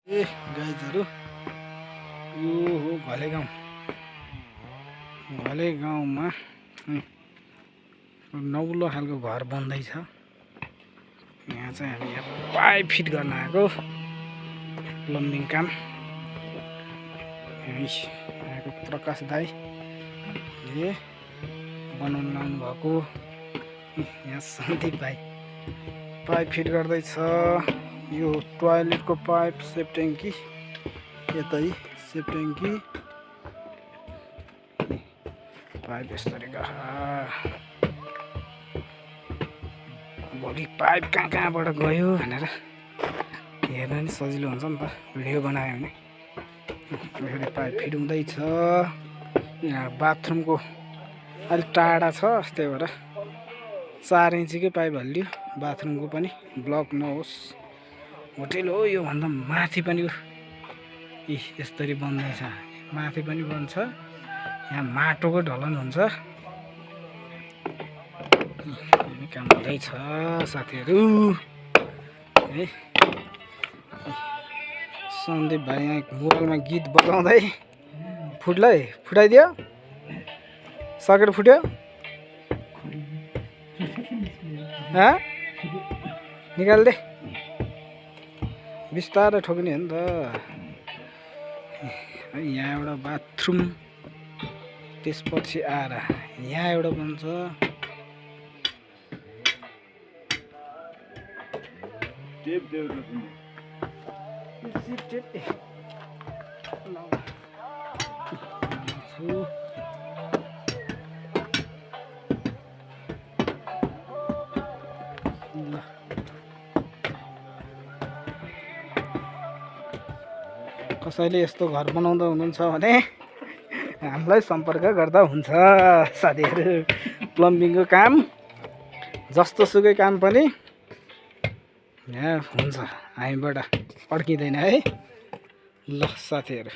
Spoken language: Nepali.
ए गाइजहरु यो हो घले गाउँमा नौलो खालको घर बन्दैछ। यहाँ चाहिँ हामी पाइप फिट गर्न आएको प्लम्बिङ काम। यहाँको प्रकाश दाइले बनाउन लाउनु भएको। यहाँ सन्दीप भाइ पाइप फिट गर्दैछ। यो टोयलेटको पाइप सेप ट्याङ्की, यतै सेप ट्याङ्की पाइप यसरी भोलि पाइप कहाँबाट गयो भनेर हेर्न नि सजिलो हुन्छ नि त, भिडियो बनायो भने। यसरी पाइप फिट हुँदैछ। यहाँ बाथरुमको अलिक टाढा छ, त्यही भएर 4 इन्चीकै पाइप हालिदियो। बाथरुमको पनि ब्लक नहोस्। होटेल हो यो भन्दा माथि पनि यसरी बन्दैछ। माथि पनि बन्छ। यहाँ माटोको ढलन हुन्छ। काम हुँदैछ साथीहरू। सन्दीप भाइ यहाँ मोबाइलमा गीत बजाउँदै फुटाइदियो। सकेट फुट्यो। निकाल्दे, बिस्तारै ठोक्ने हो नि त। यहाँ एउटा बाथरुम, त्यसपछि आएर यहाँ एउटा बन्छ। कसैले यस्तो घर बनाउँदा हुनुहुन्छ भने हामीलाई सम्पर्क गर्दा हुन्छ साथीहरू। प्लम्बिङको काम जस्तो सुकै काम पनि यहाँ हुन्छ, हामीबाट अड्किँदैन है। ल साथीहरू।